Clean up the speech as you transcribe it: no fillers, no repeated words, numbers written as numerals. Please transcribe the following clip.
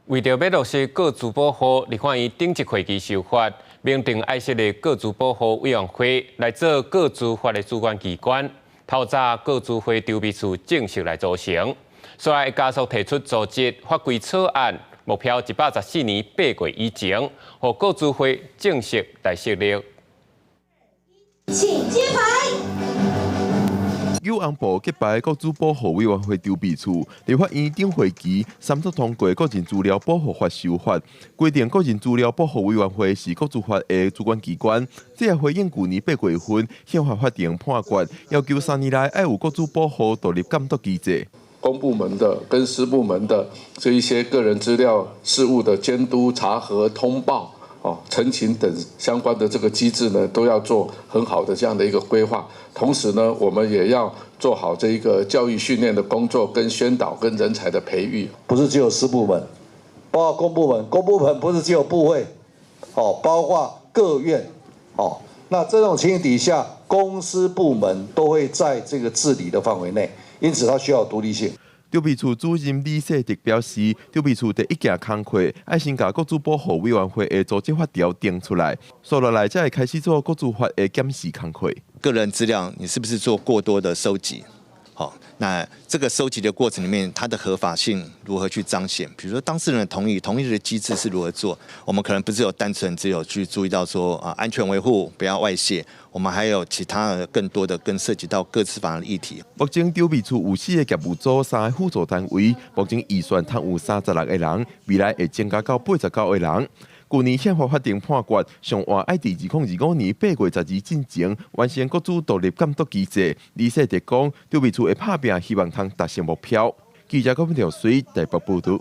為著欲落實個資保護，立法院頂一會期修法，明定愛設立個資保護委員會來做個資法的主管機關。透早個資會籌備處正式來組成，所以加速提出組織法規草案，目標114年8月以前，予個資會正式來設立。請揭牌。九紅部揭牌個資保護委員會籌備處，立法院頂會期三讀通過個人資料保護法修法，規定個人資料保護委員會是個資法的主管機關。這也回應舊年8月份憲法法庭判決，要求3年內愛有個資保護獨立監督機制。公部門的跟私部門的這一些個人資料事務的監督、查核、通報、陳情等相關的這個機制呢，都要做很好的這樣的一個規劃。同時呢，我們也要做好這一個教育訓練的工作、跟宣導、跟人才的培育。不是只有私部門，包括公部門，公部門不是只有部會，哦，包括各院，哦，那這種情形底下，公私部門都會在這個治理的範圍內，因此它需要獨立性。籌備處主任李世德表示，籌備處第一件工課，愛先共個資保護委員會的組織法條定出來，紲落來才會開始做個資法的檢視工課。個人資料，你是不是做過多的收集？好，那這個收集的過程裡面，它的合法性如何去彰顯？比如說當事人的同意，同意的機制是如何做？我們可能不是有單純只有去注意到說啊安全維護不要外洩，我們還有其他的更多的更涉及到個資法的議題。目前籌備處有四個業務組、三個輔助單位，目前預算通有36個人，未來會增加到89個人。舊年憲法法庭判決，上晚愛佇2025年8月12進前完成個資獨立監督機制。李世德講，籌備處會拍拚，希望通達成目標。記者郭品條水台北報導。